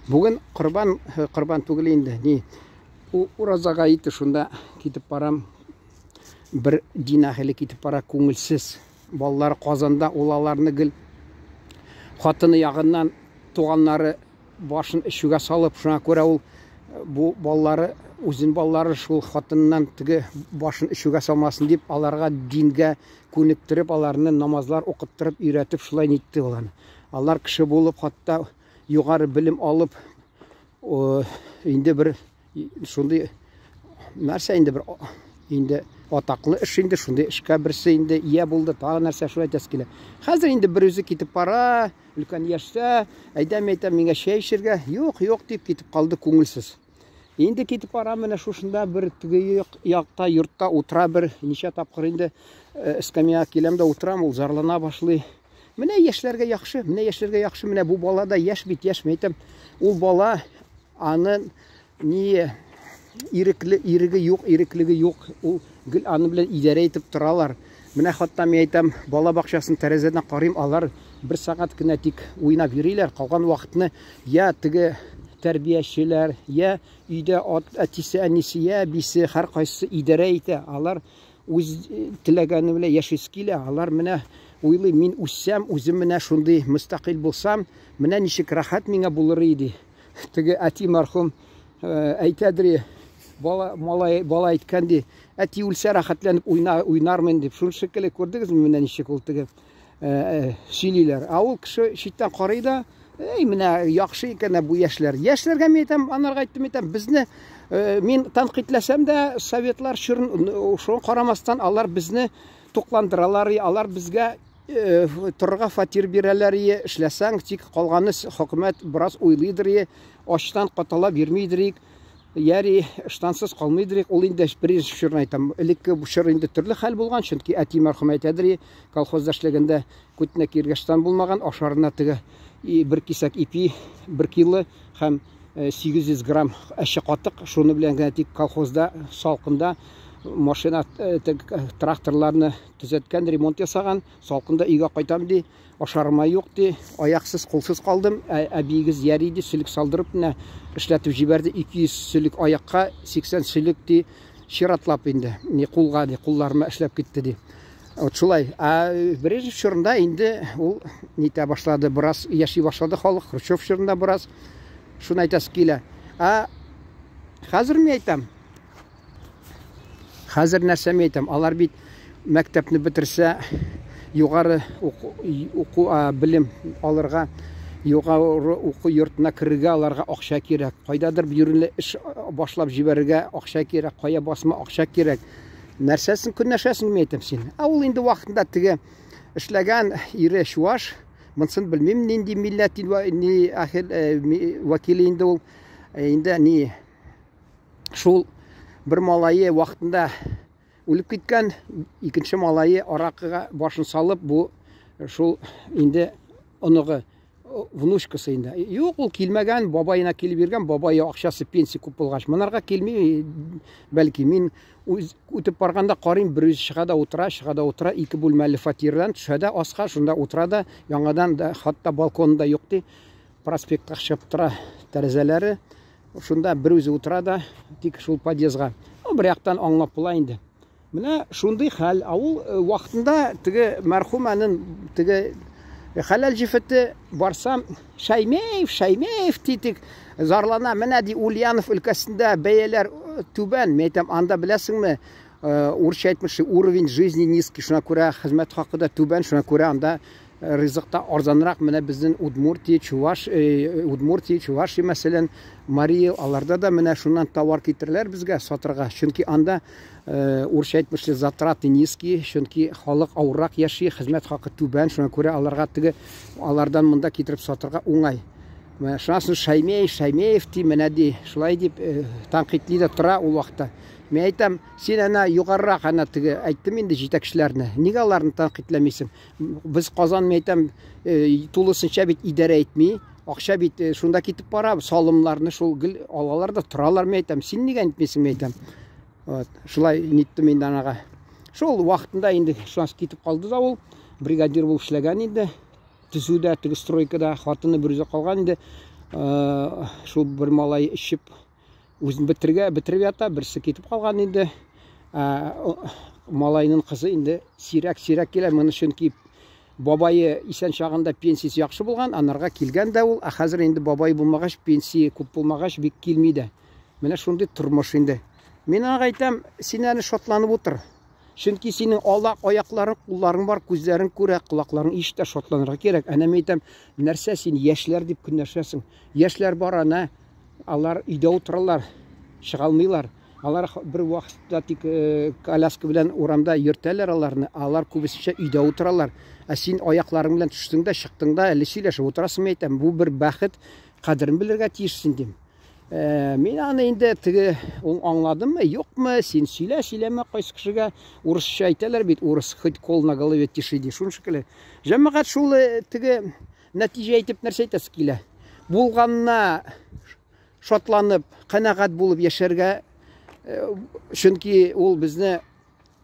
Бүген корбан, корбан түгел инде, ни, ураза гаете, шунда китеп барам. Бер дин әһеле китеп бара, күңелсез. Балалары Казанда, ул аларны гел хатыны ягыннан туганнары башын эчүгә салып, шуңа күрә ул бу балалары, үзен балалары шул хатыннан теге башын эчүгә салмасын дип, аларга дингә күнектереп, аларны намазлар укыттырып, өйрәтеп, шулай нитте ул аны. Алар кеше булып, хатта югары белем алып, инде бер шундый нәрсә инде, бер инде атаклы эш инде, шундый эшкә берсе инде ия булды, тагы нәрсә шулай әйтәсе килә. Хәзер инде бер үзе китеп бара, өлкән яшьтә, әйдә, мин әйтәм, миңа чәй эчергә, юк, юк дип китеп калды күңелсез. Инде китеп бара, менә шушында бер теге якта йортта утыра, бер ничә тапкыр инде эскәмиягә киләм дә утырам, ул зарлана башлый. Менә яшьләргә яхшы, менә яшьләргә яхшы, менә бу бала да яшь бит, яшь, мин әйтәм, ул бала аны ни ирекле, иреге юк, иреклеге юк, ул гел аны белән идарә итеп торалар. Менә хатта мин әйтәм, бала бакчасын тәрәзәдән карыйм, алар бер сәгать кенә тик уйнап йөриләр, калган вакытны я теге тәрбиячеләр, я өйдә әтисе, әнисе, я әбисе, һәркайсысы идарә итә. Алар үз теләгәне белән яшисе килә. Алар менә уйлый, мин үссәм, үзем менә шундый мөстәкыйль булсам, менә ничек рәхәт миңа булыр иде. Теге әти мәрхүм әйтәдер, бала, малай, бала әйткән ди, әти үлсә рәхәтләнеп уйна, уйнармын дип. Шул шикелле күрдегезме менә ничек ул теге сөйлиләр. Ә ул кеше читтән карый да, эй, менә яхшы икән бу яшьләр. Яшьләргә мин әйтәм, анарга әйттем, әйтәм, безне мин тәнкыйтьләсәм дә, советлар чорын шуңа карамастан, алар безне тукландыралар, алар безгә торырга фатир бирәләр, эшләсәң, тик калганы хөкүмәт бераз уйлыйдыр, ачтан катала бирмидер, яри ыштансыз калмыйдыр. Ул инде Брежнев чорын әйтәм. Элекке бу чор инде төрле хәл булган, чөнки әти мәрхүм әйтәдер, колхозда эшләгәндә күтенә киергә ыштан булмаган, ашарына теге бер кисәк ипи, 1 кило һәм 800 грамм әче катык, шуны белән генә тик колхозда салкында машина, тракторларны төзәткән, ремонт ясаган, салкында өйгә кайтам ди, ашарыма юк ди, аяксыз, кулсыз калдым, әбиегез яри ди, сөлек салдырып менә эшләтеп җибәрде, 200 сөлек аякка, 80 сөлек ди, чиратлап инде, не кулга ди, кулларыма эшләп китте ди. Вот шулай. Ә Брежнев чорында инде ул нитә башлады, бераз яши башлады халык, Хрущев чорында бераз, шуны әйтәсе килә. Ә хәзер мин әйтәм, хәзер нәрсә мин әйтәм, алар бит мәктәпне бетерсә, югары уку, белем алырга, югары уку йортына керергә аларга акча кирәк. Кайдадыр бер эш башлап җибәрергә акча кирәк, кая басма акча кирәк. Нәрсәсен көнләшәсең, мин әйтәм син. Ә ул инде вакытында теге эшләгән ире чуаш, монысын белмим нинди милләт ни әһел вәкиле инде ул. Инде ни шул бер малае вакытында үлеп киткән, икенче малае аракыга башын салып, бу шул инде оныгы, внучкасы инде. Юк, ул килмәгән, бабаена килеп йөргән, бабае акчасы пенсия күп булгач, монарга килми, бәлки мин үз үтеп барганда карыйм, бер үзе чыга да утыра, чыга да утыра, ике бүлмәле фатирдан төшә дә аска, шунда утыра да, яңадан да хатта балконы да юк ди, проспектка чыгып тора тәрәзәләре, шунда бер үзе утыра да, тик шул подъездга. Бер яктан аңлап була инде. Менә шундый хәл. Ә ул вакытында теге мәрхүмәнең теге хәләл җефете барсам, Шәймиев, Шәймиев ди, тик зарлана. Менә ди, Ульянов өлкәсендә бәяләр түбән. Мин әйтәм, анда беләсеңме, урысча әйтмешли, уровень жизни низкий, шуңа күрә хезмәт хакы да түбән, шуңа күрә анда ризык та арзанрак. Менә безнең Удмуртия, Чуваш, Удмуртия, Чувашия, мәсәлән, Мария, аларда да менә шуннан товар китерәләр безгә сатырга. Чөнки анда урысча әйтмешли, затраты низкие, чөнки халык авыррак яши, хезмәт хакы түбән, шуңа күрә аларга теге алардан монда китереп сатырга уңай. Менә шуннан соң Шәймиев, Шәймиев ди, менә ди, шулай дип тәнкыйтьли дә тора ул вакытта. Мин әйтәм, син әнә югарырак әнә теге әйттем инде җитәкчеләрне. Нигә аларны тәнкыйтьләмисең? Без Казан, мин әйтәм, тулысынча бит идарә итми. Акча бит шунда китеп бара, салымнарны шул гел алалар да торалар, мин әйтәм. Син нигә әйтмисең, мин әйтәм. Вот, шулай ниттем инде анага. Шул вакытында инде шуннан китеп калды да ул. Бригадир булып эшләгән инде. Төзүдә, теге стройкада хатыны бер үзе калган инде. Шул бер малай эчеп үзен бетергә, бетереп ята, берсе китеп калган инде. Малайның кызы инде сирәк-сирәк килә, моны чөнки бабае исән чагында пенсиясе яхшы булган, анарга килгән дә ул, ә хәзер инде бабай булмагач, пенсия күп булмагач, бик килми дә. Менә шундый тормыш инде. Мин аңа әйтәм, син әле шатланып утыр. Чөнки синең алак аякларың, кулларың бар, күзләрең күрә, колакларың ишетә, шатланырга кирәк. Әнә мин әйтәм, нәрсә син яшьләр дип көнләшәсең? Яшьләр бар әнә, алар өйдә утыралар, чыга алмыйлар. Алар бер вакытта тик э, коляска белән урамда йөртәләр аларны, алар күбесенчә өйдә утыралар. Ә син аякларың белән төштең дә, чыктың да, әле сөйләшеп утырасың, мин әйтәм, бу бер бәхет, кадерен белергә тиешсең дим. Э, мин аны инде теге ул аңладымы, юкмы, син сөйлә, сөйләмә кайсы кешегә урысча әйтәләр бит, урыс хоть кол на голове тиши ди, шуның шикелле. Җәмәгать шул э, теге нәтиҗә әйтеп нәрсә әйтәсе килә? Булганына шатланып, канәгать булып яшәргә, э, чөнки ул безне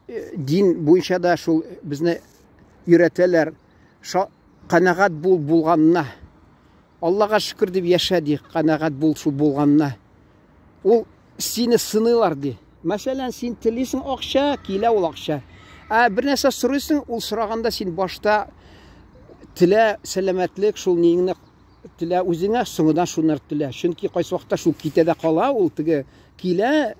э, дин буенча да шул безне өйрәтәләр. Канәгать бул булганына. Аллага шөкер дип яшә ди, канәгать бул шул булганына. Ул сине сыныйлар ди. Мәсәлән, син телисең акча, килә ул акча. Ә бер нәрсә сорыйсың, ул сораганда син башта телә сәламәтлек, шул ниеңне телә үзеңә, соңыннан шуны телә. Чөнки кайсы вакытта шул китә дә кала, ул теге килә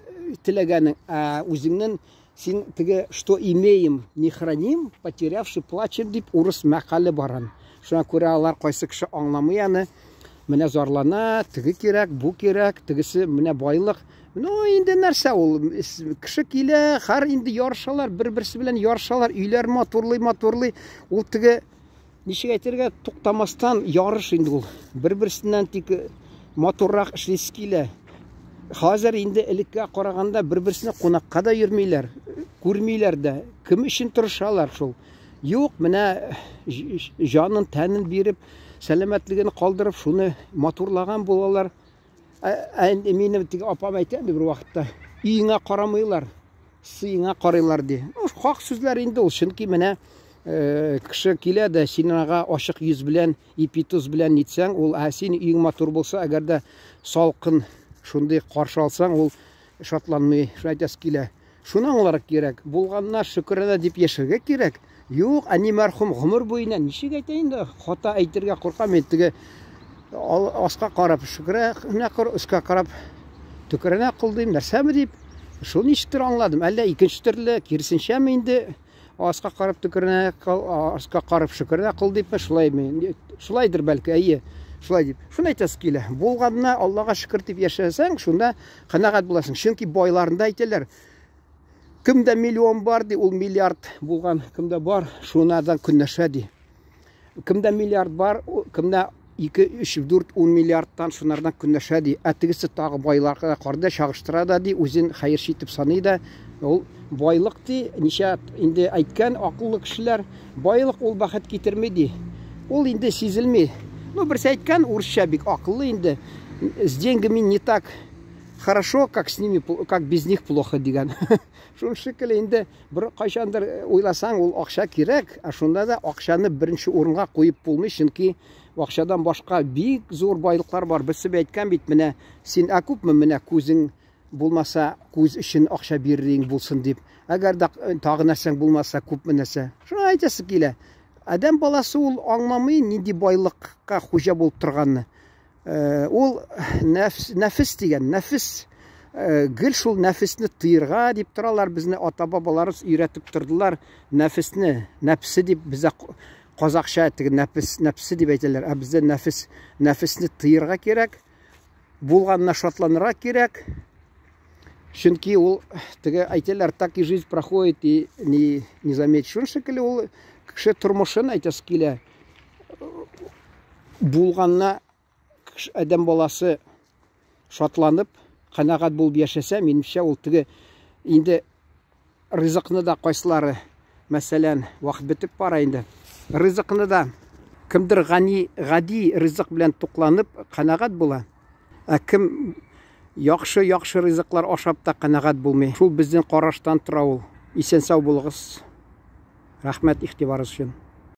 теләгәнең, ә үзеңнең син теге что имеем, не храним, потерявши плачем дип урыс мәкале бар аны. Шуңа күрә алар кайсы кеше аңламый аны. Менә зарлана, теге кирәк, бу кирәк, тегесе менә байлык. Ну, инде нәрсә ул? Кеше килә, хәр инде ярышалар, бер-берсе белән ярышалар, өйләр матурлый, матурлый. Ул теге ничек әйтергә, туктамастан ярыш инде ул. Бер-берсеннән тик э, матуррак эшлисе килә. Хәзер инде элеккә караганда бер-берсенә кунакка да йөрмиләр, күрмиләр дә. Кем өчен тырышалар шул? Юк, менә җанын, тәнен биреп, сәламәтлеген калдырып, шуны матурлаган булалар. Ә инде минем теге апам әйтә инде бер вакытта, өеңә карамыйлар, сыеңа карыйлар ди. Ну, хак сүзләр инде ул, чөнки менә э, кеше килә дә син аңа ачык йөз белән, ипи тоз белән нитсәң, ул ә син өең матур булса, әгәр дә салкын шундый каршы алсаң, ул шатланмый, шуны әйтәсе килә. Шуны аңларга кирәк. Булганына шөкерәнә дип яшәргә кирәк. Юк, әни мәрхүм гомер буена ничек әйтә инде, хата әйтергә куркам мин теге аска карап шөкерәнә кыл, өскә карап төкерәнә кыл дим, нәрсәме дип. Шул ничектер аңладым. Әллә икенче төрле, киресенчәме инде аска карап төкерәнә кыл, аска карап шөкерәнә кыл дипме, шулаймы? Шулайдыр бәлки, әйе. Шулай дип. Шуны әйтәсе килә. Булганына Аллага шөкер дип яшәсәң, шунда Канәгать буласың. Чөнки байларында әйтәләр, кемдә миллион бар ди, ул миллиард булган, кемдә бар, шунадан көнләшә ди. Кемдә миллиард бар, кемдә 2, 3, 4, 10 миллиардтан шунардан көнләшә ди. Ә тегесе тагы байларга карда чагыштыра да ди, үзен хәерче итеп саный да. Ул байлык ди, ничә инде әйткән акыллы кешеләр, байлык ул бәхет китерми ди. Ул инде сизелми. Ну, берсе әйткән, урысча бик акыллы инде. С деньгами не так хорошо, как с ними, как без них плохо дигән. Шул шикелле инде бер кайчандыр э, уйласаң, ул акча кирәк, ә шунда да акчаны беренче урынга куеп булмый, чөнки акчадан башка бик зур байлыклар бар. Берсе әйткән бит, менә син ә күпме менә күзең булмаса, күз өчен акча бирерң булсын дип. Әгәр дә э, тагы нәрсәң булмаса, күпме нәрсә. Шуны әйтәсе килә. Адәм баласы ул аңламый нинди байлыкка хуҗа булып торганны. Э, ул нәфс, нәфес дигән, нәфес э, гел шул нәфесне тыерга дип торалар, безне ата-бабаларыбыз өйрәтеп тордылар. Нәфесне, нәпсе дип бездә казакча теге нәфес, нәпсе дип әйтәләр, ә бездә нәфес, нәфесне тыерга кирәк, булганына шатланырга кирәк. Чөнки ул теге әйтәләр, так и жизнь проходит и не, не заметишь. Шуның шикелле ул кеше тормышын әйтәсе килә. Булганына адәм баласы шатланып, канәгать булып яшәсә, минемчә, ул теге инде ризыкны да кайсылары, мәсәлән, вакыт бетеп бара инде. Ризыкны да кемдер гани, гади ризык белән тукланып, канәгать була. Ә кем яхшы-яхшы ризыклар ашап та канәгать булмый. Шул безнең караштан тора ул. Исән-сау булыгыз. Рәхмәт игътибарыгыз өчен.